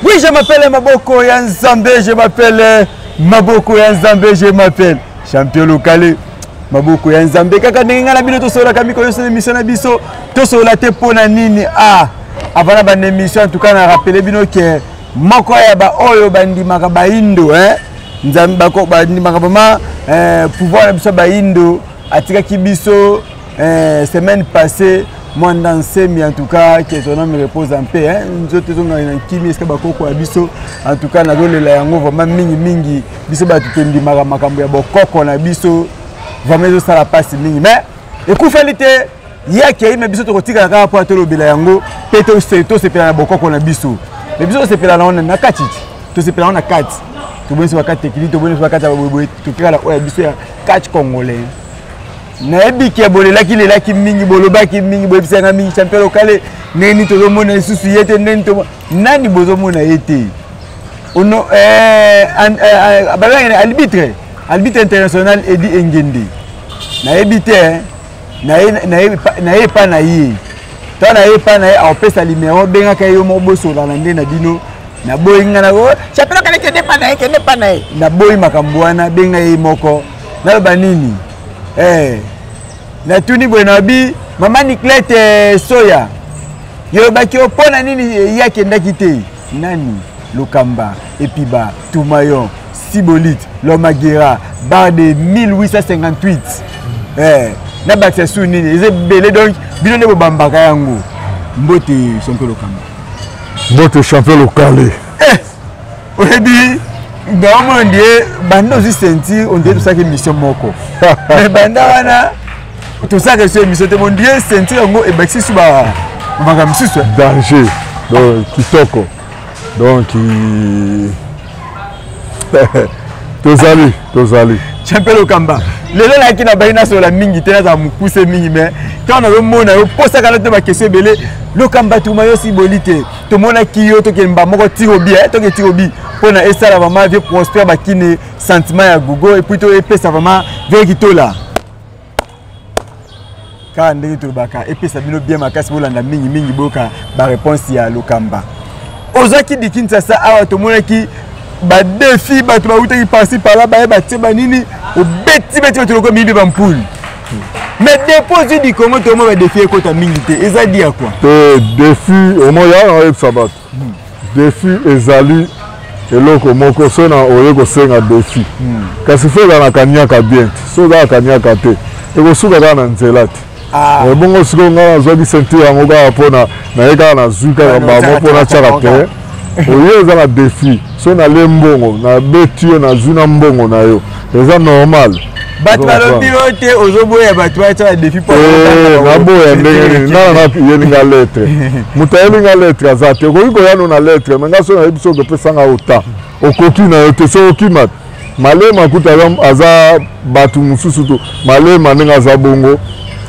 Oui, je m'appelle Maboko ya Nzambe, je m'appelle Maboko ya Nzambe, je m'appelle champion local. Maboko ya Nzambe kaka ndenge ngai na bino tosololaka mikolo nyonso na émission na biso tosolola te mpo na nini ah avant na banda émission en tout cas na rappele bino ke moko ya baoyo bandimaka baindo eh? Nzambe bandimaka vraiment eh, pouvoir na biso baindo atikaki biso eh, semaine passée Mwanda Nsemi en tout cas que son âme repose en paix hein nzoto ezonga na kimia esika bakoko ya biso en tout cas nazolela yango vraiment mingi mingi biso bato tondimaka makambo ya bokoko na biso vraiment ezosala mpasi mingi mais ekufeli te ye akei me biso tokotikala kaka mpo atolobela yango mpe tosepela na bokoko na biso me biso tosepela na na kati ti tosepela yango na kati tobonisi bakati tekili tobonisi bakati ya boyeboye tokekala oyo ya biso ya kati congolais Nayebi ke bolelaki lelaki mingi, bolobaki mingi, boyebisaki nga mingi champion lokale ndenge nini tozomona lisusu ye te, ndenge nini nani bozomona ye te. Ono eh, eh, eh, babengani arbitre, arbitre international Eddy Engende. Nayebi te eh. Naye epa na ye. Ntango naye epa na ye akopesa numero, bengaka ye yo moko bosolana nde na bino. Naboyi nga na oh, champion lokale kende epa na ye, kende epa na ye. Naboyi makambo wana, benga ye moko. Naloba nini? Eh, natuni boye na bi mama Niclette eh, Soya yolobaki yo mpo na nini eh, ye akendaki te nani Lokamba Epiba Toumayon Sibolite Lomagera bar de 1858 eh, nabakisa su nini eza ebele donc bino nde bobambaka yango mbote champion Lokamba mbote champion Lokale eh, oyebi naomona ndie banda ozwi ceinture ondie tosalaki émission moko mais banda wana tosalaka eso émission te mondie ceinture yango ebakisi su makambo mosusu danger donc kitoko donc tozali tozali champion Lokamba lelo nayaki na bayi nasola mingi te nazala mokuse mingi mais ntango nazomona yo posaka na te bakestion ebele Lokamba tuma yo siboli te tomonaki yo tokende moko tirobi eh, toke tirobi mpo na esala vraiment vieux Prosper Bakine sentiment ya Google et puis to epesa vraiment vieux Kitola kaka ndenge tolobaka epesa bino bien makasi bolanda mingi mingi boyoka baréponse ya Lokamba ozwaki di Kinshasa awa tomonaki badefi bato bautaki parci parla baye batie banini obeti beti bato lokola miyibi bampule mais depuis ozwi di Congo tomo badefi ekota mingi te eza di ya quoi te défi omo ya oyebisa bato défi ezali eloko moko so na oye kosenga défi kasi fo ezala na kaniaka bien te so ozala kaniaka te ekosuka kaka na nzela te Ah. Bongo sikoyo ngai nazwaki ceinture yango kaka mpona naye kaka nazwi kaka mbamo mpo natiaka te oye eza na défi so nalie mbongo nabeti yo nazwi na mbongo na yo eza normal bato balobi yo te ozoboya bato batia badefi mpo naboya ndenge nini nana nayeli nga lettre moto ayeli nga lettre aza te okoki koya no na lettre me nga so nayebi soki opesanga ota okoki na yo te soki okima Malema kuta aza bato mosusu to Malema ndenge aza bongo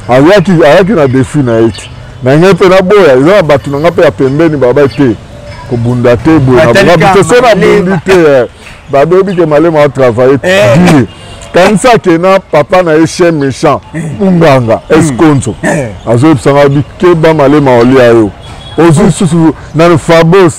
ayaki ayaki na defi na ye ti na ngai mpe naboya eza na bato na ngai mpe ya pembeni baba te kobunda te boye te so nabundi te babebi ke Malema atravaille dur kanisa ke na papa na ye chien méchant munganga eskonzo azoyebisa ngai bikeba Malema olia yo ozwi lisusu nano Fabos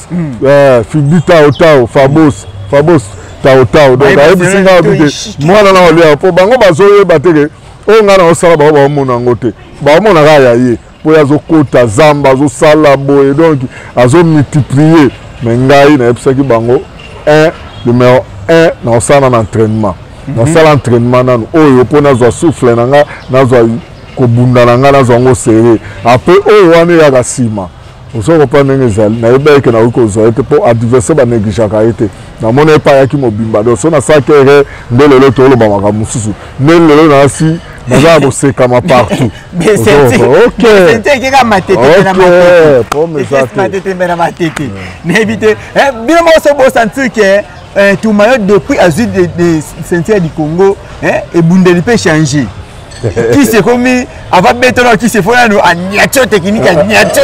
Fibi Tao Tao Fabos Fabos Tao Tao donc ayebisi ngai abi te mwana na olia mpo bango bazoyeba te ke oyo ngai naosala bango baomona yango te baomona kaka ya ye mpo ye azokota zamba azosala boye donc azomultiplie mais ngai nayebisaki bango 1 numéro 1 naosala na entraînement nasala entraînement nanu oyo mpo nazwa souffle na ngai nazwa kobunda na ngai nazwa yango serré après oyo wana eyaka nsima ozo comprendre ndenge ezali nayeba eke nakoki kozwa ye te mpo adversaire banégligeaka ye te namoni ye mpe ayaki mobimba donc so nasalaki erreur nde lelo toloba makambo mosusu nde lelo nasi naza ya kosekama partout ekeka matete na matete nayebi te bino moko so bosentir ke Tuma yo depuis azwi ceinture du Congo ebundeli mpe change kisi ekomi ava betona kisi efo nanu aniati yo technique aniati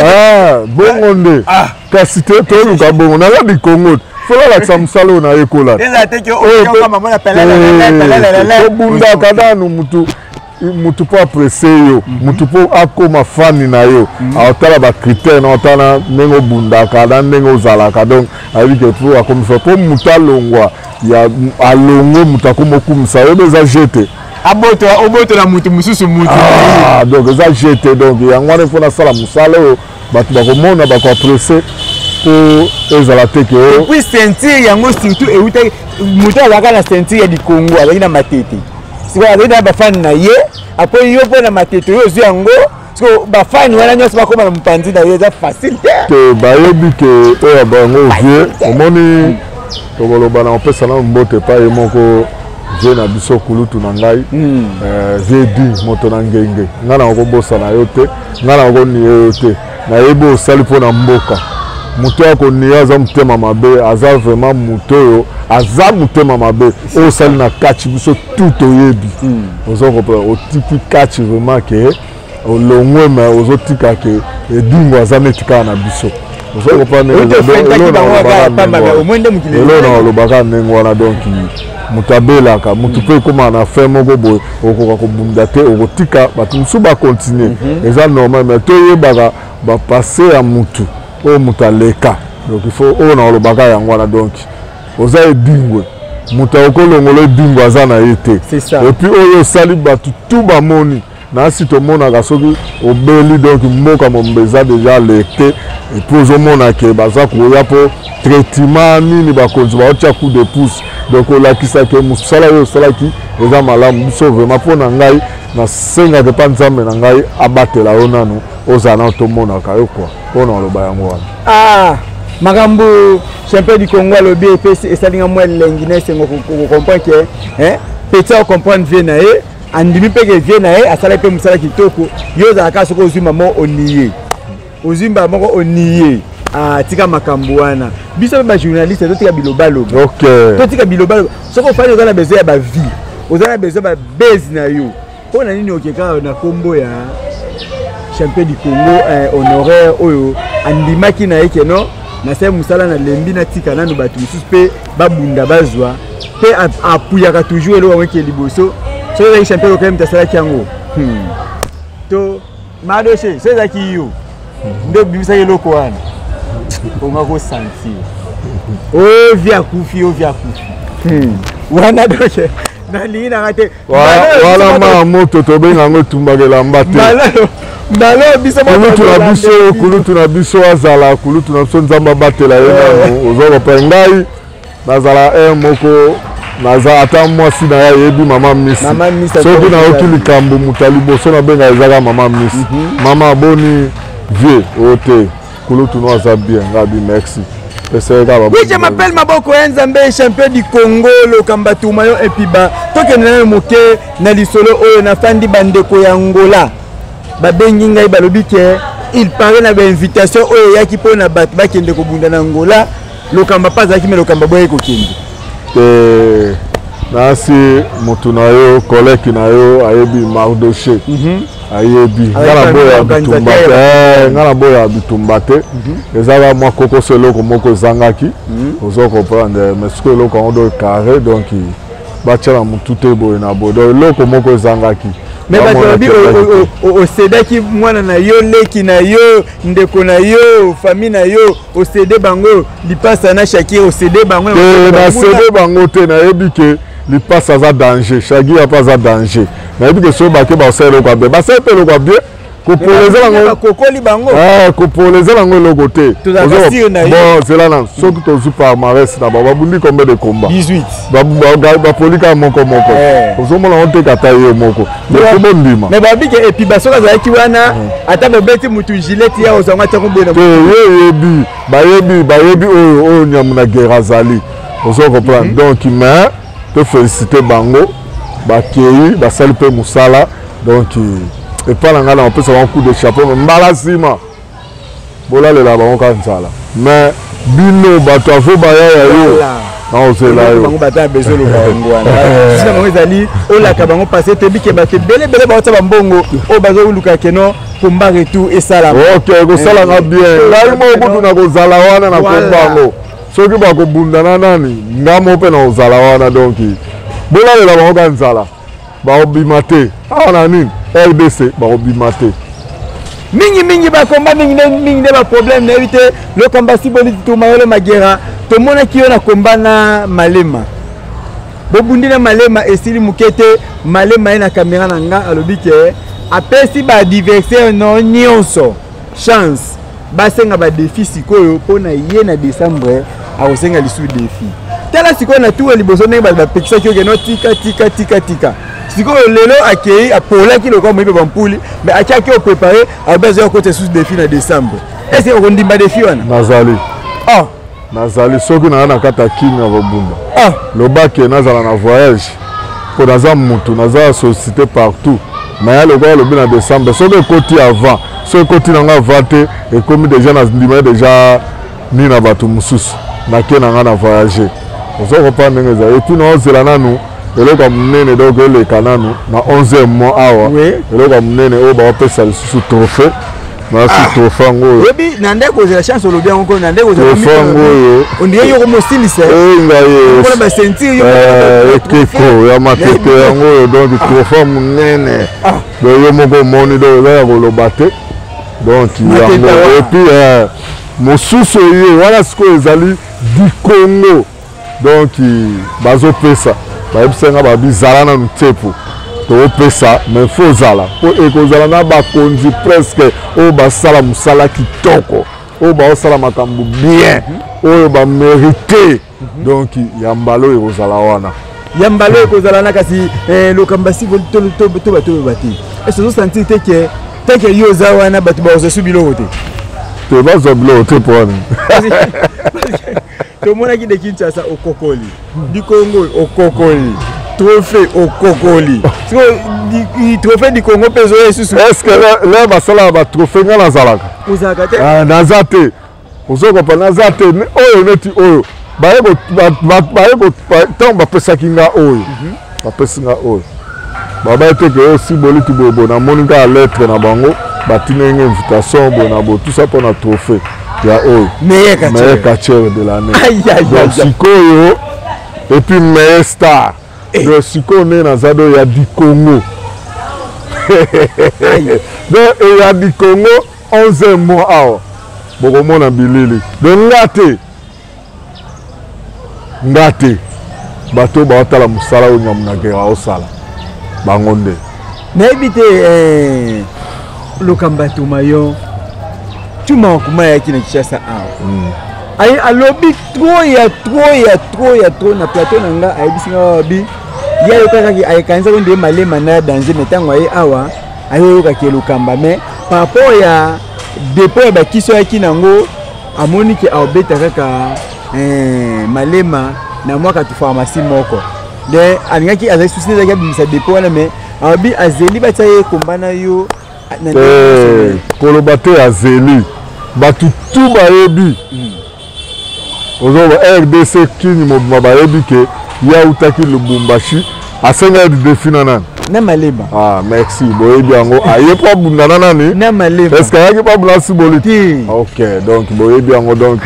bongo nde kasi te toluka bongo naza bikongo fo nalakisa mosala oyo nayekola tobundaka nanu mutu. Mutu mpo apprécie yo, mutu mpo akóma fani na yo, aotala bacritère na otala ndenge obundaka na ndenge ozalaka. Donc ayebi ke mpo akomisa, mpo mutu alongwa ya alongwe, mutu akóma okumisa oyebi eza jeu te. Abotola, obotola mutu mosusu mutu. Ah, donc eza jeu te. Donc yango wana mpo nasala mosala oyo bato bakomona, bakoapprécie, mpo ezala te ke et puis ceinture yango surtout eutaki, moto azalaka na ceinture ya likongo, azalaki na Matete. Sikoyo azalaki na bafani na ye. Après yo mpo na Matete oyo ozwi yango, sikoyo bafani wana nyonso bakóma na mopanzi na yo, eza facile te. Te, bayebi ke oyo bango vie omoni, tokoloba na kopesa nano mbote epai ye moko vie na biso, kulutu na ngai, vie di moto na ngenge. Ngai na kokobosana yo te, ngai na kokonie yo te. Nayebi osali mpo na mboka. Moto oyo akonie aza motema mabe, aza vraiment moto oyo aza motema mabe. Oyo osali na kati biso tout toyebi. Oza comprendre, otiki kati vraiment ke olongwe, me ozotika ke edingo aza neti kaka na biso. Oza comprendre eloko na olobaka ndenge wana. Donc moto abelaka, motu mpe ekómaka na fin moko boye, okoka kobunda te, okotika bato mosusu bacontinue, eza normal. Mais toyebaka bapasse ya mutu oyo moto aleka. Donc il faut oyo na olobaka yango wana. Donc oza edingwe, moto akokolongola edingwe aza na ye te. Et puis oyo osali, bato tu bamoni nasi tomonaka soki obeli. Donc mboka mombe eza déjà alerte et puis ozomona ke baza koya mpo traitement nini, bakonzi baotia coup de pouce. Donc olakisa ke mosala oyo osalaki eza malamu. Biso vraiment, mpo na ngai, nasengaka epa Nzambe na ngai abatela yo nanu, ozala nano, tomonaka yo kua. Mpo na oloba yango wana. Ah, makambo champion du Congo alobi epesi, esalinga mwa elengi na esengo kocomprendre ke petit acomprendre vie na ye, andimi mpe ke vie na ye asalaki mpe mosala kitoko. Yo ozalaka soki ozwi mama onie, ozwi mbala moko onie. Tika makambo wana. Biso mpe bajournaliste totika bilobaloba. Totika bilobaloba. Soki ofandi, oza na besoin ya bavie, oza na besoin babase na yo, mpo na nini oke kaka na nkombo ya champion du Congo honoraire oyo andimaki na ye ke non, nasali mosala, nalembi, natika nanu bato mosusu mpe babunda bazwa mpe apuyaka toujours eloko yango eke liboso. Soki ezalaki champion lokale moto asalaki yango to Mardoche, soki ezalaki yo nde obimisaki eloko wana, onga kosentir ovi akufi, ovi akufi wana. Donc nalingi nanga te. Wana maa moto tobenga yango etumbaka elamba te. Mbala biso Kulutu na biso, kulutu na biso azala kulutu na biso, Nzambe abatela ye nanu. Oza kopa ngai nazala un moko, naza ata mwasi na ye ayebi mama Misi. Soki nayoki likambo, moto ya liboso nabenga ezaka mama Misi. Mama, boni vie oyo te, kulutu no aza bien. Ngai bi merci. Oui, je m'appelle Maboko ya Nzambe, champion du Congo, Lokamba Tourmaillon Epiba. Tokende nano moke na lisolo oyo nafandi. Bandeko ya Angola babengi ngai, balobi ke il paraît na bainvitation oyo eyaki mpona bato bakende kobunda na Angola, Lokamba mpe azalaki, me Lokamba boyaki kokende. Te, nasi motu na yo, collègue na yo ayebi Mardoche. Ayebi nga na boya bitumba te, nga na boya bitumba te. Ezaka mwa kokoso, eloko moko ezangaki, ozo comprendre. Mais sikoyo eloko yango do carré, donc batia na motu te boye na boye. Donc eloko moko ezangaki. Mais bato balobi océdaki mwana na yo, leki na yo, ndeko na yo, famille na yo, océdé bango, lipasa na Shakir, océdé bango. Te, nacédé bango te. Nayebi ke lipasa aza danger, Shakir mpe aza danger. Nayebi ke soki bake basala eloko ya bien, basali mpe eloko ya bien. Kopola eza nango kokoli bango. Kopola eza nango eloko te. Bon, zela na soki tozwi palmarès na bango, babundi combien de combat? 18. Bapoli kaka moko moko, ozomona ngo te, kata ye moko mais bondima. Mais babi ke epi soki azalaki wana, ata bobeti mutu gilete ya ozwango atiako boye. Te, ye yebi, bayebi, bayebi oyo oyo nyamu na guerre azali, ozo comprendre. Donc mais tofélicité bango, bakei basali mpe mosala. Donc epai na ngai na bapesa bango coup de chapeau. Mbala nsima bolalela bango kaka nzala, mais bino bato avo baya ya yo naozela yo. Bango bato ya besoin oloba yango wana, susi na bango ezali olaka bango, parce toyebi ke bato ebele ebele baotia bambongo oyo bazoluka keno combat retour esalama. Ok, ekosalanga bien. Ngai moko kutu na kozala wana na komba yango. Soki bakobunda na nani, nga moko mpe na kozala wana. Donc bolalela bango kaka nzala. Bakobima te awa na nini RDC, bakobima te. Mingi mingi bakomba mingi nde mingi nde baproblème. Nayebi te, Lokamba Siboli Tumayolo Magera, tomonaki yo na komba na Malema, bobundi na Malema, esili moke te. Malema ye na kamera na nga alobi ke apesi baadversaire no nyonso chance basenga badéfi. Sikoyo mpo na ye, na décembre akosenga lisusu défi. Tala sikoyo na tour ya liboso ndenge bato bapekisaki oke no, tika tika tika tika. Sikoyo lelo akei, apolaki lokola moyibe bampuli, mais atiaki oprépare, alobi azoya kota lisusu défi na décembre. Est ce okondimba défi wana? Nazali. Ah. Nazali, soki naza na kati ya kini ya kobunda. Ah. Lobaki nazala na voyage mpo naza mutu, naza sollicité partout. Mais ya lokola alobi na décembre, soki ekoti avant, soki ekoti nango avant te, ekomi déjà na ndima déjà nini na bato mosusu, nake na nga na voyage. Oza kopaa ndenge ezali. Et puis naozela nanu eloko ya monene, donc eleka nanu na 11e mois awa. Eloko ya monene oyo baopesa lisusu trophée, nasi trophée yango oyo. Oyebi na nde kozela chance, olobi yango ko na nde kozela. Trophée yango oyo. Ondire yoko mosilisa. Ngai. Mpona baceinture yo. Ekeko ya Matete yango oyo, donc trophée ya monene. Donc yo moko omoni, donc eza ya koloba te. Donc yango, et puis mosusu ye wana sikoyo ezali du Congo. Donc bazopesa, bayebisa nga, babi zala nanu tepo, tokopesa, mais faut ozala mpo ekozala na bakonzi presque oyo basala mosala kitoko, oyo baosala makambo bien, oyo bamérite. Donc ya mbala oyo ekozala wana. Ya mbala oyo ekozala wana. Kasi Lokamba Sivo, to bato oyo bate ese ozosentir te ke tanke yo oza wana, bato bakozwa su biloko te? Te, bazwa biloko te mpo wana. Tomonaki de Kinshasa okokoli, du Congo okokoli, trophée okokoli. Sikoyo trophée du Congo mpe ezoya lisusu. Est ce que le basalaka batrophée, nga nazalaka? Ozalaka te. Ah, naza te. Ozokopa, naza te. Oyo neti oyo baye, ntango bapesaki nga oyo, bapesi nga oyo, babai te ke oyo Siboliti boye boye. Namoni kaka lettre na bango, batindeli nga invitation boye na boye, tout ça mpona trophée ya oyo. Meilleur. Meilleur catcheur de l'année. Donc sikoyo, et puis meilleur star. Donc sikoyo ndenge naza do ya du Congo, donc eya du Congo 11 mois awa, bokomona bilili. Donc nga te, nga te, bato baotala mosala oyo Nyamunagera osala, bango nde. Nayebi te, Lokamba Tomayo Tuma Wakuma ayaki na Kinshasa awa. Alobi trop ya trop ya trop ya trop na plateau na nga. Ayebisi nga, babi ye ayokakaki, ayekanisaki nde Malema na danger, mais ntango aye awa, ayoyokaki Lokamba. Mais par rapport ya dépôt ya bakisi oyaki nango, amoni ke aobeta kaka Malema na mwa katu pharmacie moko nde alingaki, azali susi ezalaki abimisa dépôt wana, mais alobi azeli batia ye komba na yo. Koloba te azeli, bato tu bayebi. Ozoba RDC kini mobima bayebi ke ye autaki Lubumbashi, asengaki défi na nani? Na Malema. Ah, merci. Boyebi yango, aye mpo abunda na nani? Na Malema. Est ce que ayaki mpo abunda Siboli? Te. Ok, donc boyebi yango, donc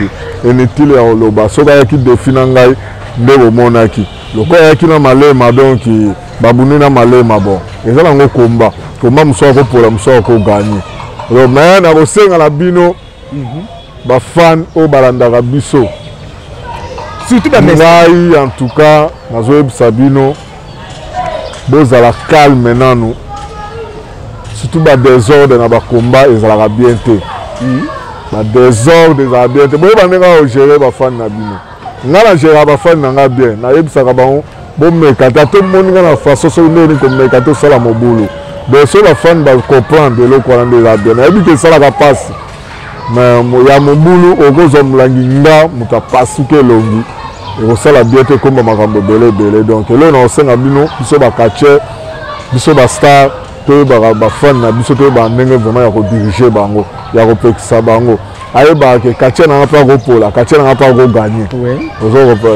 inutile ya koloba. Soki ayaki défi na ngai nde bomonaki lokola ayaki na Malema, donc babundi na Malema. Bon, eza nango komba, komba mosusu akopola, mosusu akoganye. Donc mais nakosenga na bino bafan oyo balandaka biso, surtout ngai en tout cas nazoyebisa bino, bozala calme nanu. Surtout badésordre na bakomba ezalaka bien te. Badésordre ezalaka bien te. Boyeba ndenge akogérer bafani na bino. Ngai na géraka bafani na ngai bien, nayebisaka bango bomeka te, ata omoni ngai na façon soki ndenge nini, komeka te osala mobulu. Donc soki bafani bacomprendre eloko wana nde eza bien. Nayebi ke esalaka mpasi, mais ya mobulu okozwa molangi, nga moto apasuki elongi, ekosala bien te, ekomba makambo ebele ebele. Donc eloko na kosenga bino, biso bacatcheur, biso bastar, toyebaka bafani na biso, toyebaka ndenge vraiment ya kodiriger bango, ya kopekisa bango. Ayebaka ke catcheur nanga mpe akopola, catcheur nanga mpe akoganye. Ozokopa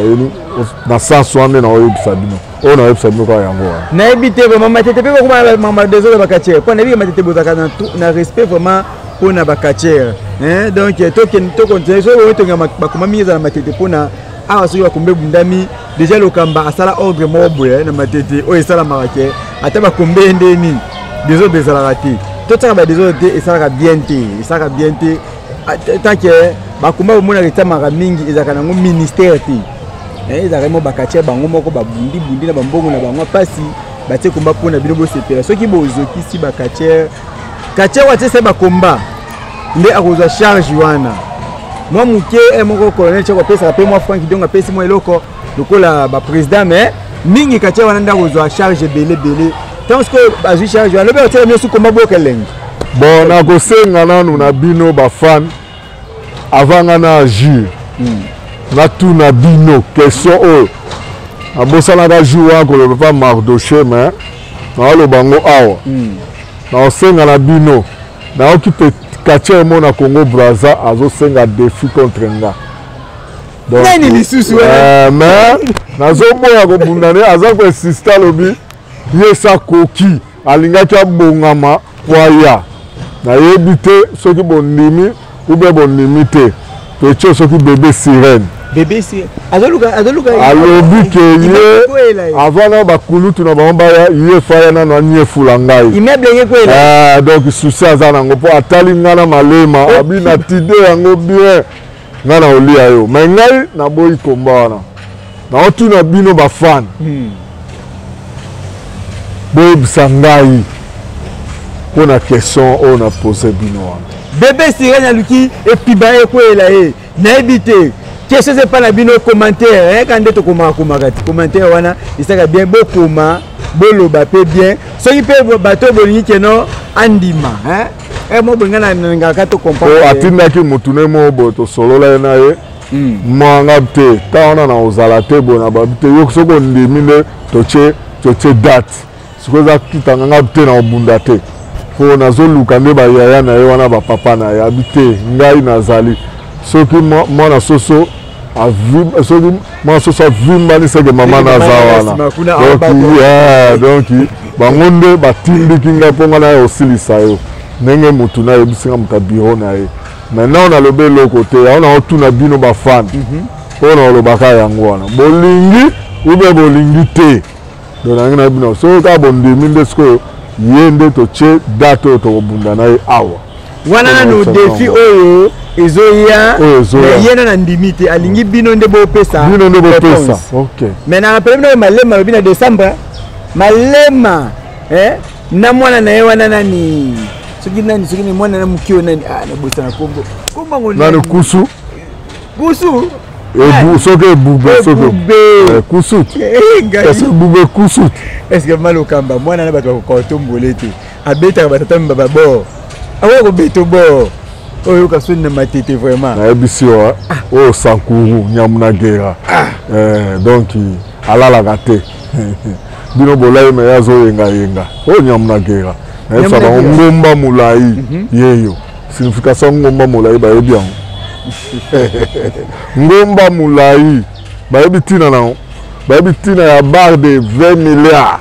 na sens wana nde naoyebisa bino oyo naoyebisa bino kaka yango wana. Nayebi te vraiment, Matete mpe bakoma mama désordre bacatcheur, mpo nayebi ke Matete bozalaka na respect vraiment mpona bacatcheur. Donc tocontinue soki oyo tonga bakoma mingi ezala Matete mpona awa soki bakombe ebundami. Déjà Lokamba asala ordre moko boye na Matete oyo esalamaka ke ata bakombe ye nde nini, désordre ezalaka te. Totiaka ba désordre te, esalaka bien te, esalaka bien te. Tant que bakomba bomonaka etamaka mingi, ezalaka nango ministère te, ezalaka mo bakatia bango moko babundi bundi na bambongo na bango mpasi batie komba mpona bino bosepela. Soki bozokisi bakatiere katiere oyo atiesa bakomba nde akozwa charge wana mwa moke moko. Colonel Chako apesaka mpe mwa Frank Diongo, apesi mwa eloko lokola baprésident, mais mingi katia wana nde akozwa charge ebele ebele. Ntango sikoyo azwi charge wana, lobi akotiela nyonso komba boka elengi. Bon, nakosenga nanu na bino bafan, avant nga na agir, natuna bino question oyo nabosanaka jour wana koloba pa Mardoche, mais naoloba yango awa. Nakosenga na bino, nayoki mpe catcheur mo na Congo Braza azosenga défi contre nga. Nani lisusu? Mais nazoboya kobunda ne. Aza koinsiste, alobi ye sakoki alingaki abongama po aya. Nayebi te soki bondimi ou bien bondimi te. Petio, soki Bébé Sirène. Bébé Sirène azoluka, azoluka. Alobi ke ye avant na bakulutu na bango baya, ye faya nano anyefula ngai. Immeuble yekwela. Donc susi aza nango mpo atali ngai na malema, abi na tide yango bien, ngai na olia yo. Mais ngai naboyi komba wana. Naotuna bino bafane, boyebisa ngai mpo na question oyo na pose bino wana. Bébé Sirène aluki epiba ekweyela ye, nayebi te. Question eza epai na bino, commentaire ka nde tokomaka komaka te. Commentaire wana esaka bien, bokoma, boloba mpe bien. Soki mpe bato bolingi keno andima mo bolinga nalingaka to comprendre. Atindaki motu ne moko boye, tosolola ye na ye. Mwanga te, ta wana na kozala te boye na babi te. Yo soki ondimi nde totie date. Sikoyo eza kitanga nga te na kobunda te, mpo nazoluka nde bayaya na ye wana, bapapa na ye. Abi te, ngai nazali soki mwana soso, soki mwana soso avimbani, seke mama naza wana. Donc bango nde batindiki ngai mpo ngai naya kosilisa yo ndenge motu nayebisi nga moto ya bureau na ye. Maintenant nalobi eloko te, yango naotuna bino bafane mpo na olobaka yango wana, bolingi ou bien bolingi te. Donc nangi na bino, soki kaka bondimi nde sikoyo ye nde totie date oyo tokobunda na ye awa. Wana nano défi oyo ezoya, ye nano andimi te, alingi bino nde bopesa. Bino nde bopesa, ok. Mais na rappeler bino, Malema alobi na décembre, Malema na mwana na ye wana nani, soki nani, soki ni mwana na moki oyo nani, nabosana kombo, kombango. Nani? Kusu. Kusu. Soki ebube, soki kusu, kasi ebube kusu. Est ce que Malokamba mwana na bato bakoka kotombole te? Abetaka batata mba babord, akoya kobeta bord oyoka soni na Matete vraiment. Nayebisi yo, oyo Sankuru nyamu na gera, donc alalaka te. Bino bolai me ye azoyengayenga. Oyo nyamu na gera, nayebisa bango ngomba molai yeyo. Signification ngomba molai, bayebi yango. Ngomba molai, bayebi ntina nango, bayebi ntina ya barre de 20 milliards.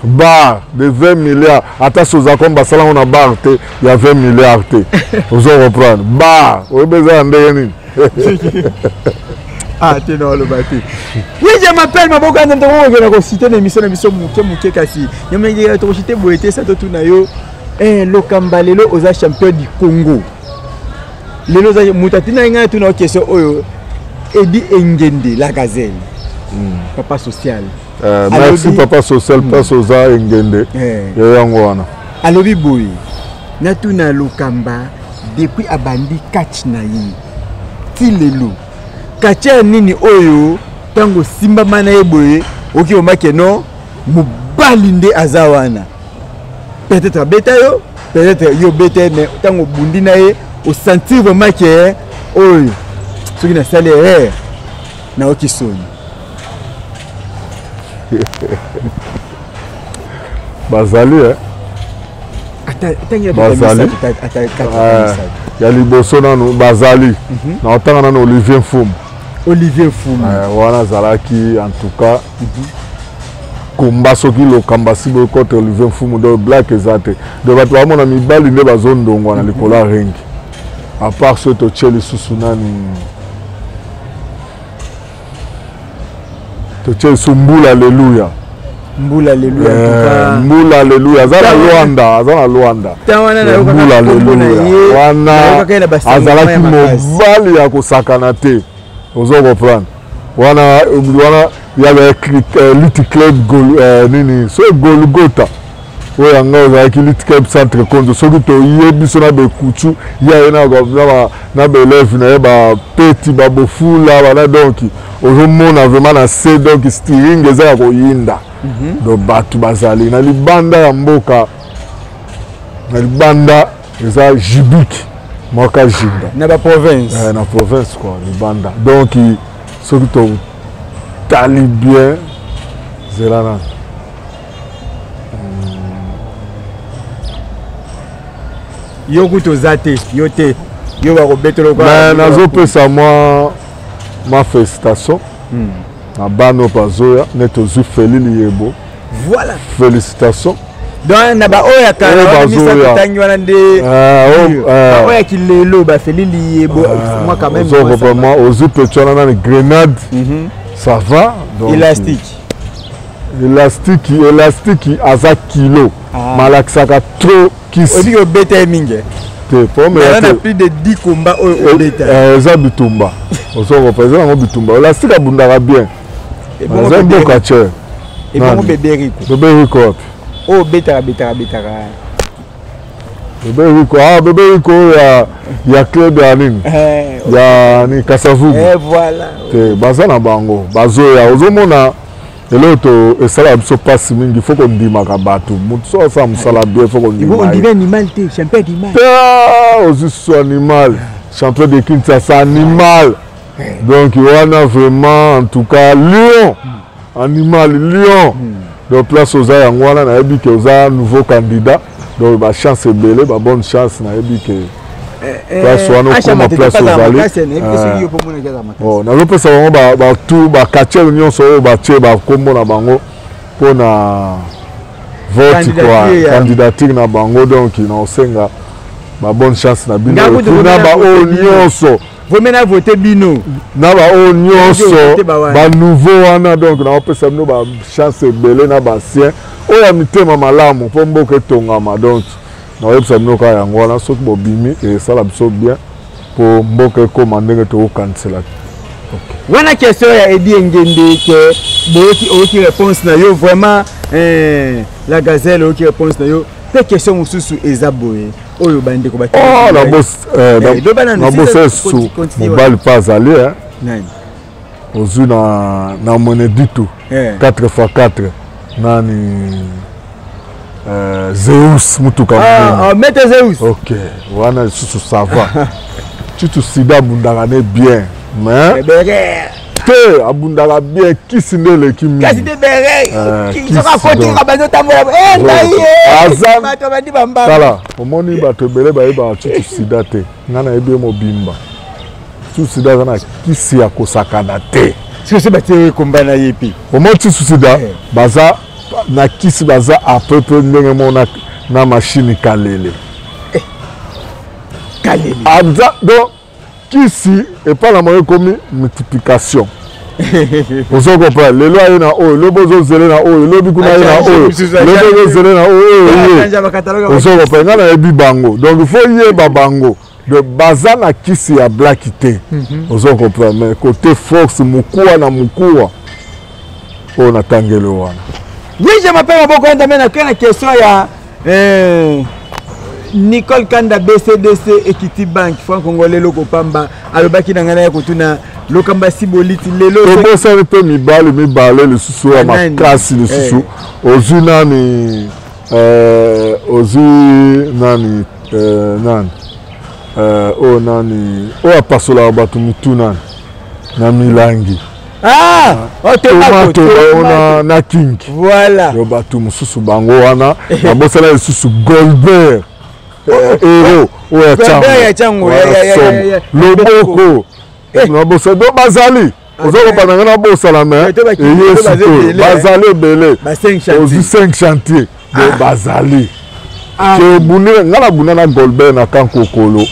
Barre de 20 milliards, ata soza comme basala yango na barre te ya 20 milliards te. Ozo reprendre barre, oyebi eza ya ndenge nini? Ah te, na oloba te. Oui, je m'appelle Maboko Nzambe. Tokokokenda kociter na émission na biso moke moke, kasi nyamenge tokociter boye te. Sa totuna yo, Lokamba, lelo oza champion du Congo. Lelo oza moto atinaki ngai tuna yo question oyo, Edi Engende la Gazelle, papa social. Merci papa social, place oza Engende ya yango wana. Alobi boye, natuna Lokamba, depuis abandi catch na ye ti lelo, catcheur nini oyo ntango osimbama na ye boye okoki omake no mobali nde aza wana? Peut-être abeta yo, peut-être yo obeta ye, mais ntango obundi na ye, osentir vraiment ke oyo soki nasali erreur nayoki soni. Bazali bazali. Ya liboso nanu bazali, na otanga nanu Olivier Mfumu. Olivier Mfumu. Wana azalaki en tout cas komba. Soki Lokamba si boye contre Olivier Mfumu, donc black eza te. Donc bato bamona mibali nde bazondongwa na likolo ya ring. À part soki totie lisusu nani? Totie lisusu Mbula Aleluya. Mbula Aleluya. Eh, Mbula Aleluya aza na Luanda, aza na Luanda. Mbula Aleluya wana azalaki mobali ya kosakana te, ozo comprendre wana wana ya liti club gol, eh, nini so Golgota oyo yanga ozalaki liti club centre konzo. Soki toye biso na bekutu ya ye na baelève na ye bapeti babofula bana, donc ozomona vraiment na se, donc steering eza ya koyinda. Donc bato bazali na libanda ya mboka, na libanda eza Jibik mwaka jinda. Na baprovince. Eh, na province quoi, libanda. Donc soki totali bien, zela nani. Yo kutu oza te, yo te, yo bakobetela. Mais nazopesa mwa ma félicitation na bana oyo bazoya neti ozwi Feli Liyebo. Voilà. Félicitation. Donc na baoyo ya kala wana misato tangi wana nde baoyo ya kilelo, bafeli Liyebo mwa quand même. Vraiment ozwi petit wana nani, Grenade, ça va. Donc élastique. Élastique, élastique aza kilo, malakisaka trop kisi. Obiki obeta ye mingi. Te, problème ya na plus de 10 combats oyo obeta. Eza bitumba, ozokopa eza yango bitumba. Élastique abundaka bien, eza mboka tie. Ebongo Bebe Riko? Bebe Riko wapi? Oyo obetaka, betaka, betaka. Bebe Riko, ah, Bebe Riko oyo ya club ya nini, ya nini, Kasavubu. Voilà. Te, baza na bango bazoya. Ozomona eloko to esalaka biso mpasi mingi, fo kondimaka bato. Motu so asala mosala bien, fo kondima. Ondimi animal te, champion animal. Te, ozwi susu animal, champion de Kinshasa animal. Donc wana vraiment, en tout cas lion animal, lion. Donc place oza yango wana, nayebi ke oza nouveau candidat, donc bachance ebele, babonne chance. Nayebi ke place wana okoma place ozali. Nazopesa bango batu bacatcheurs nyonso oyo batie bakombo na bango mpona vote quoi, candidature na bango. Donc naosenga babonne chance na bino na baoyo nyonso. Vomi na vote bino. Na baoyo nyonso banouveau wana, donc naopesa bino bachance ebele na baancien oyo ya mitema malamu mpo mboka etongama. Donc nakoyebisa bino kaka yango wana, soki bobimi esala biso bien mpo mboka ekóma ndenge tokokanisela. Wana question ya Edi Engende ke boyoki, oyoki réponse na yo vraiment, eh, la gazelle, oyoki réponse na yo mpe. Question mosusu eza boye oyo bandeko. Nabosa esu mobali mpe azali ozwi na mwene ditu 4 x 4 nani, Zeus mutuka. Ah, maître Zeus. Ok, wana lisusu ça va. Tutu sida abundaka ne bien, mais te, abundaka bien, kisi nde eleki mingi. Kasi te bere soki akotika bazotambola ngai bato bandi bambanga. Tala, omoni bato ebele bayebaka tutu sida te. Ngai nayebi ye mobimba. Tutu sida aza na kisi ya kosakana te. Soki batie ekomba na ye mpe. Omoni tutu sida baza na kisi, baza à peu près ndenge moko na machine kalele. Kalele. Aza donc kisi epai na bango ekomi multiplication. Ozo comprendre, lelo aye na oyo, lobi ozozele na oyo, lobi kuna aye na oyo, lobi ozozele na oyo ye. Ozo comprendre, ngai nayebi bango, donc il faut yeba bango. Donc baza na kisi ya blaki te, ozo comprendre, mais côté force, mokuwa na mokuwa oyo natangeli wana. Oui, je m'appelle Maboko Ndame. Na na question ya Nicole Kanda, BCDC Equity Bank, franc congolais loko pamba, alobaki na ngai na ya kotuna Lokamba Siboliti lelo. Tobosani mpe mibale mibale lisusu ya makasi lisusu. Ozwi nani, ozwi nani, nani oyo, nani oyo apasolaka bato mitu, nani na milangi? Ah, tomato bango na king. Voilà. Yo bato mosusu bango wana nabosana lisusu Goldberg, héros oyo ya Tyango. Loboko nabosa. Do bazali, oza kopanda ngai nabosana, me eye sikoyo bazali ebele. Ozwi 5 chantier do bazali ke obuni. Ngai nabunda na Goldberg na Kankokolo,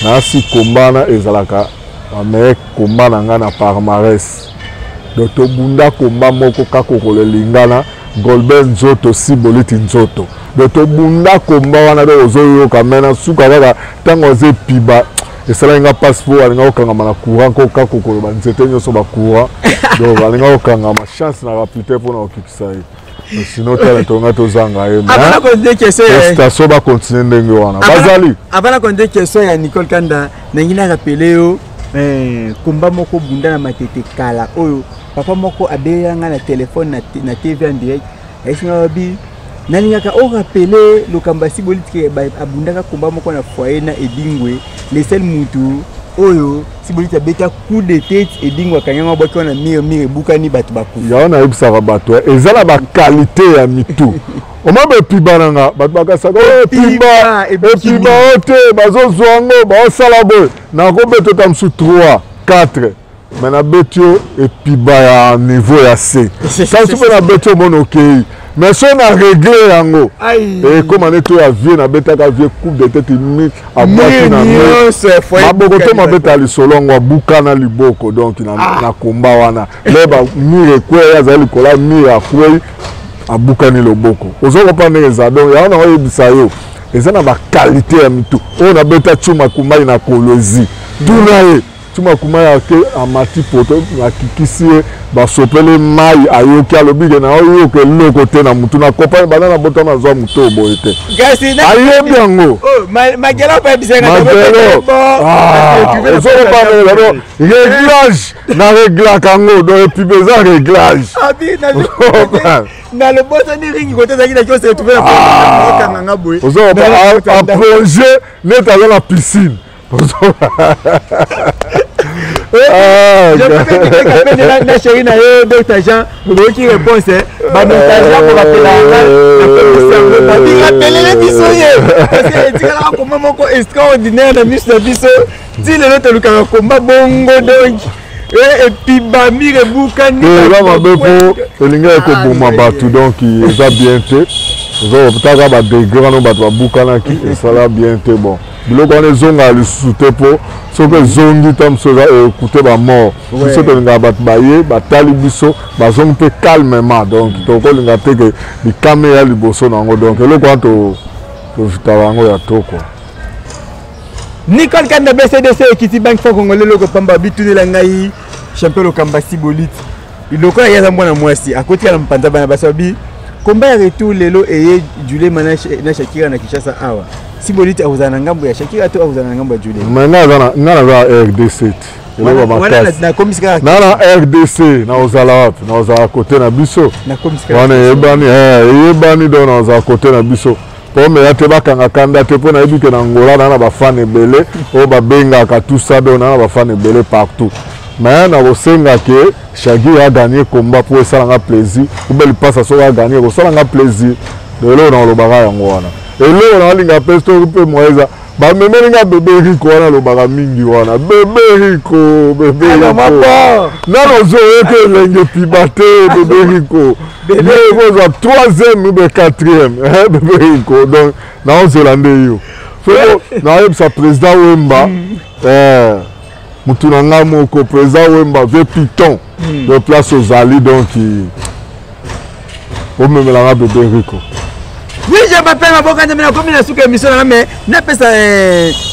nasi komba wana ezalaka bameilleur komba na ngai na palmarès. Donc tobunda komba moko kaka okolelingana Golbert nzoto siboliti nzoto. Donc tobunda komba wana donc ozoyoka mais na suka kaka ntango aza epiba esalaki nga mpasi mpo alinga kokangama na courant ko kaka kokolo banzete nyonso ba courant donc alinga kokangama chance na rapite mpo na kokikisa ye sinon tala tonga tozanga ye station bacontinue ndenge wana bazali avant na konde question ya Nicole Kanda nangi na rappeler yo komba moko bunda na matete kala oyo papa moko abelela nga na telefone na TV en direct ayebisi nga babi nalingaka orapele lokamba siboliti abundaka komba moko na foyer na edingwe le seul mutu oyo siboliti abeta coup de tete edingwe akangi yango abwaki wana mire mire ebukani bato bakufa yango nayebisaka bato eh, eza na bakalite ya mitu oma bepiba na nga bato bakasaka oh, epiba epiba o te bazozwa yango baosala boye nakobeta ota mosusu 3 4 me nabeti yo epiba ya niveau ya se kasi mpe nabeti yo mona okei mais so na regle yango ekóma neti oyo ya vie nabetaka vie coupe de tete mi abwaki na maboko to mabeta lisolo yango abukana liboko donc na, ah. na komba wana le bamire ekwei azali likolo ya mire akwei abukani loboko ozo kopana ndenge eza donc yango na oyebisa yo eza na bakalite ya mitu oyo nabeta cuma kumai na kolwezi tuna ye Tuma kuma ya ke amati poto akikisi ye basopeli mai ayoki alobi ke naoyoka eloko te na mutu na kopani banda na botama azwa moto oyo boye te ayebi yango oh, magelo ozokopanelado réglage na réglaka yango donc epibe eza réglage na lobosani ringi kote ezalaki na kiose retrouve na okanga nga boye ozokopa aplonge neti aza na piscine na chéri na ye docteur Jean oyoki réponse ba nostalgie akorapela yanga nakomisi yango babirapelele biso ye parce que etikalaka komba moko extraordinaire na miso na biso ti lelo tolukaka komba bongo donc epiba mire ebukani eza mabe mpo elingaki koboma bato donc eza bien te ozokotaka badegre wana bato babukanaki esala bien te bon biloko wana ezongaka lisusu te mpo soki ezongi ta mosusu eza ekute bamort biso tolingaka bato baye batali biso bazongi mpe calmement donc tokolinga te ke likama eya liboso na yango donc eloko wana tovitaka yango ya to kua Nicole Kanda BCDC ekiti banque franc congolais eloko pamba bitunela ngai champion lokamba sibolite lokola ye aza mwana mwasi akotikala mopanza bana basi babi komba ya retour lelo eye julema na shakira na kinshasa awa sibolite akozala na ngambo ya shakira to akozala na ngambo ya julema mais nga naza rdc eloko makasi na na rdc nakozala wapi nakozala kote na biso wana eyebani eh, eyebani donc nakozala kote na biso po meya te bakanga kanda te mpo nayebi ke na angola naa na bafane ebele oyo babengaka tout ça donc naa na bafane ebele partout mais nakosenga ke shagir aganye combat mpo esala nga plaisir ube lipasa soki aganye ekosala nga plaisir donc eloko nakolobaka yango wana eloko nakolinga mpe soki mpe moye eza bamemeli nga bebe riko wana alobaka mingi wana bebe riko bebe riko nano ozoyoka elenge piba te bebe riko kozwa troisième ube quatrième eh, bebe riko donc naozela nde yo soko nayebisa président wemba mm. eh, motu na ngai moko président wemba vie piton mm. de place ozali donc omemela nga bebe rico oui je m'appelle maboka nzambe nakomi na suka émission nanga mais napesa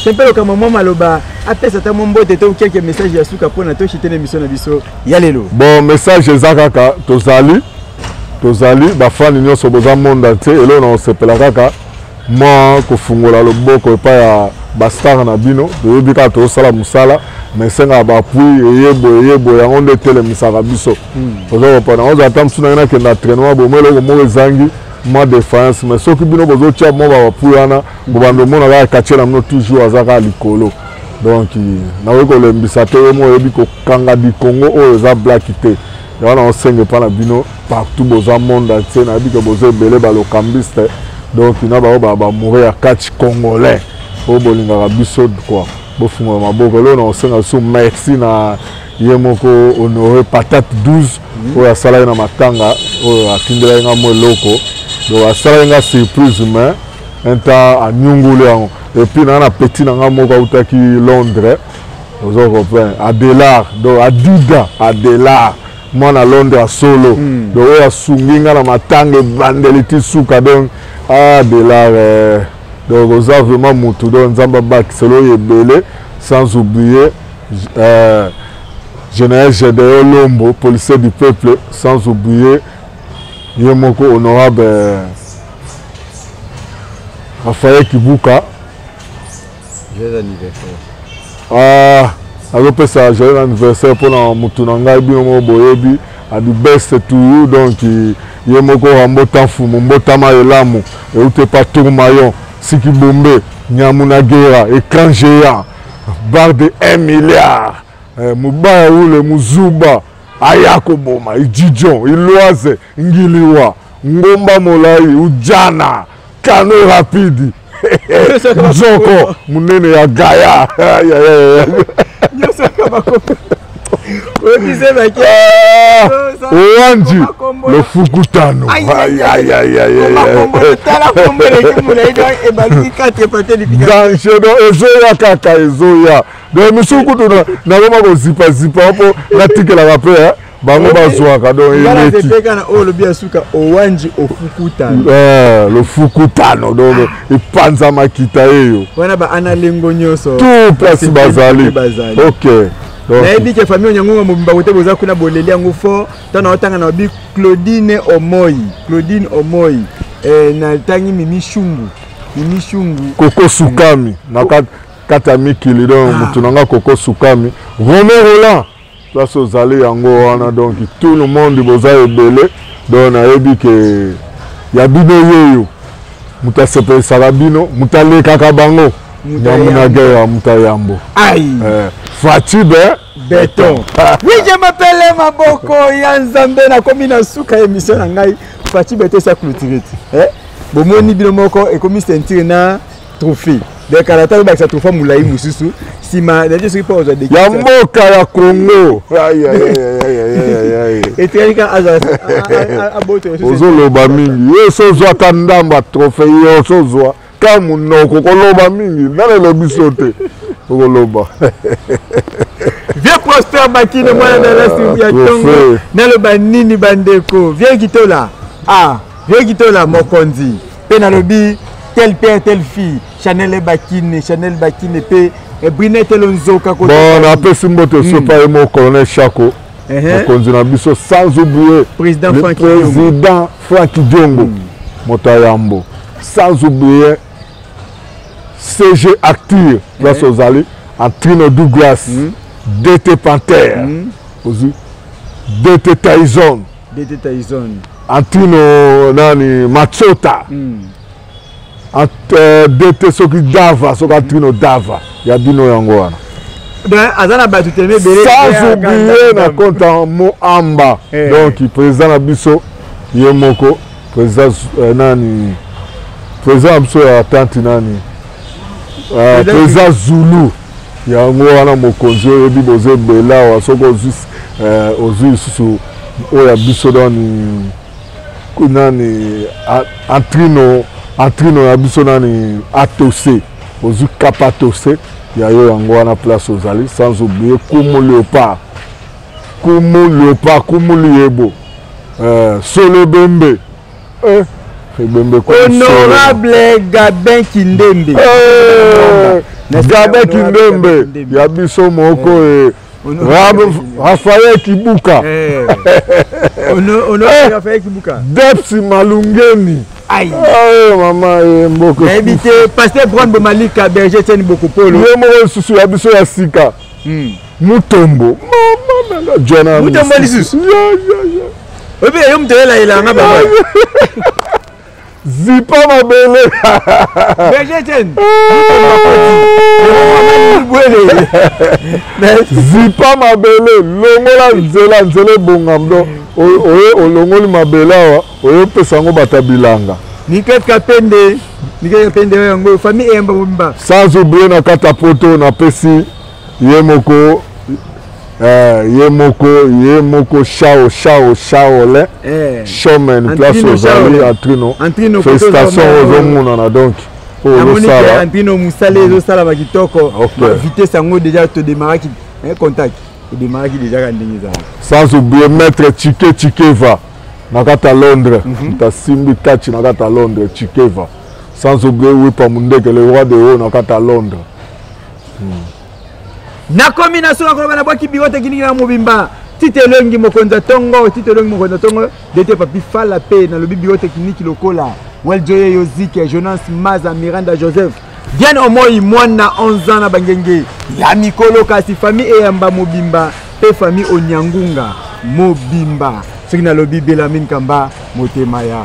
tempelo eh, kama mwa maloba apesa ata mwa mbote to quelques messages ya suka mpo na toshite na émission na biso ya lelo bon message eza kaka tozali tozali bafani nyonso boza monde entier eloko na kosepela kaka mwa kofungola loboko epai ya bastar na bino toyebi kaka tozosala mosala ma esengaka baapui eyebo eyebo yango nde etelemisaka biso hmm. oza kopana ozala ata mosusu nange nakenda entraînement bomo eloko moko ezangi mwa défaillance mais soki bino bozotya mwa baapui wana bobanda omona kaka katie na bino toujours aza kaka likolo donc nakoki kolembisa te yo moko oyebi kokanga dikongo oyo eza blaki te yango naosenga epai na bino partout boza monde entier nayebi ke boza ebele balokambiste donc na bango bamoure ya catch congolais oyo bolingaka biso quoi bofungola maboko eloko na kosenga lisusu merci na ye moko honore patate 12 mhm. oyo asalaki na matanga oyo atindelaki nga mwa eloko donc asalaki nga surprise mais un temps anyunguli yango epuis naa na petit na nga moko autaki londres ozo comprendre adelar donc adida adelar. Mwana Londres ya solo. Donc oyo asungi nga na matanga ebandeli ti suka donc ah Delar eh, donc oza vraiment mutu donc Nzambe abakisela oyo ebele sans oublier Général Gédéon Lombo, policier du peuple, sans oublier ye moko honorable Raphaël Kibuka. Joyeux anniversaire. Ah, azopesa joyeux anniversaire mpona motu na ngai bino moko boyebi adi best to you donc ye moko Rambo Tamfumu mbotama elamu euti epa Tourmaillon Siki Bombe Nyamu na Gera écran géant barre de 1 milliard eh, mobaya ule muzuba aya koboma ijijon iloise ngiliwa ngomba molai ujana kano rapide nzoko monene ya gaya. Owanji le fukutano. Danger donc ezoya kaka ezoya donc misusu kutu nakoma kozipazipa mpo natikelaka mpe bango bazwaka donc eleki oyo olobi ya suka owanji ofukutano le fukutano donc epanza makita eyo wana ba analengo nyonso tout place bazali. Ok. Nayebi ke famille Onyangonga mobimba kote boza kuna boleli yango fort ntango naotanga na obi Claudine Omoi, Claudine Omoi, natangi Mimi Shungu, Mimi Shungu. Koko Sukami na kati ya mikili donc motu na nga Koko Sukami Romain Roland place ozali yango wana donc tout le monde boza ebele donc nayebi ke ya bino yeyo moto asepelisaka bino moto alekaka bango nyamu na guerre moto ayambo Fatibe Beton. Oui, je m'appelle Maboko ya Nzambe nakomi na suka émission na ngai Fati Beton esa clôturé ti bomoni bino moko ekomi ceinture na trophée donc kala talo bakisa trophée molai mosusu nsima nayebi soki mpo ozwa ya mboka ya Congo etikali kaka azwa aboto. Ozoloba mingi yo so ozwaka ndambo ya trophée yo so ozwa ka monoko koloba mingi nana elobi so te okoloba. Vieux Prosper Bakine mwana na lasi ya ntongo naloba nini bandeko vieux Kitola, ah vieux Kitola mokonzi mpe nalobi tel père telle fille Chanel Bakine, Chanel Bakine mpe Brinette Lonzoka. Bon, napesi mbote sopa ye mo colonel Chako mokonzi na biso sans oublier président le Franck président Franck Diongo moto ya yambo sans oublier CG Acture place ozali Antrino Douglas DT Panther ozwi DT Tyson. DT Tyson. Antrino nani Matsota DT soki Dava soki Antrino Dava ya bino yango wana. Donc aza na bato telema ebele. Sans oublier na compte ya Moamba donc président na biso ye moko président nani président na biso ya tante nani président Zulu yango wana mokonzi oyebi boza ebele awa soki ozwi ozwi lisusu oyo ya biso nani nani antrino antrino ya biso nani atose ozwi kapatose ya yo yango wana place ozali sans oublier Kumu Léopard, Kumu Léopard, Kumu Liyebo Solo Bembe ebembe. Honorable Gabin Kindembe. Gabin Kindembe ya biso moko Raphaël Kibuka. Honorable Raphaël Kibuka. Depsi Malungeni. Aïe. Mama mboka. Nayebi te pasteur Brown Bomalika berger Etienne Bokopolo. Ye moko lisusu ya biso ya sika. Mutombo. Mama nanga Jona. Mutombo lisusu. Oyebi yo moto oyelayelanga baba. Zipa mabele. Berger Etienne. Zipa mabele longola nzela nzela ebongam donc oye olongoli mabele awa oyopesa yango bato ya bilanga. Niket Kapende, Niket Kapende yango famille eyamba mobimba. Sans oublier na kati ya poto napesi ye moko ye moko ye moko Shao Shao Shaolin Showman place ozali Antrino félicitation ozomonana donc. Namoni ke Antrino mosala ezosalama kitoko vitesse yango déjà todémarraki contact. Edemaraki déjà ka ndenge ezalaka. Sans oublier maître Chike Chikeva na kati ya Londres. Moto asimbi catch na kati ya Londres, Chikeva. Sans oublier Wipa Mundeke, le roi de haut na kati ya Londres. Nakomi na suka koloba, nabwaki biro tekiniki na mobimba, Tite Elongi mokonzi ya ntongo, Tite Elongi mokonzi ya ntongo, Dete Papi Fala. Mpe nalobi biro tekiniki lokola Weljoye Yozike, Jonas Maza, Miranda Joseph, Diane Omoi mwana 11 ans na bangenge ya mikolo, kasi famille Eyamba mobimba mpe famille Onyangunga mobimba. Soki nalobi Belamine Kamba, motema ya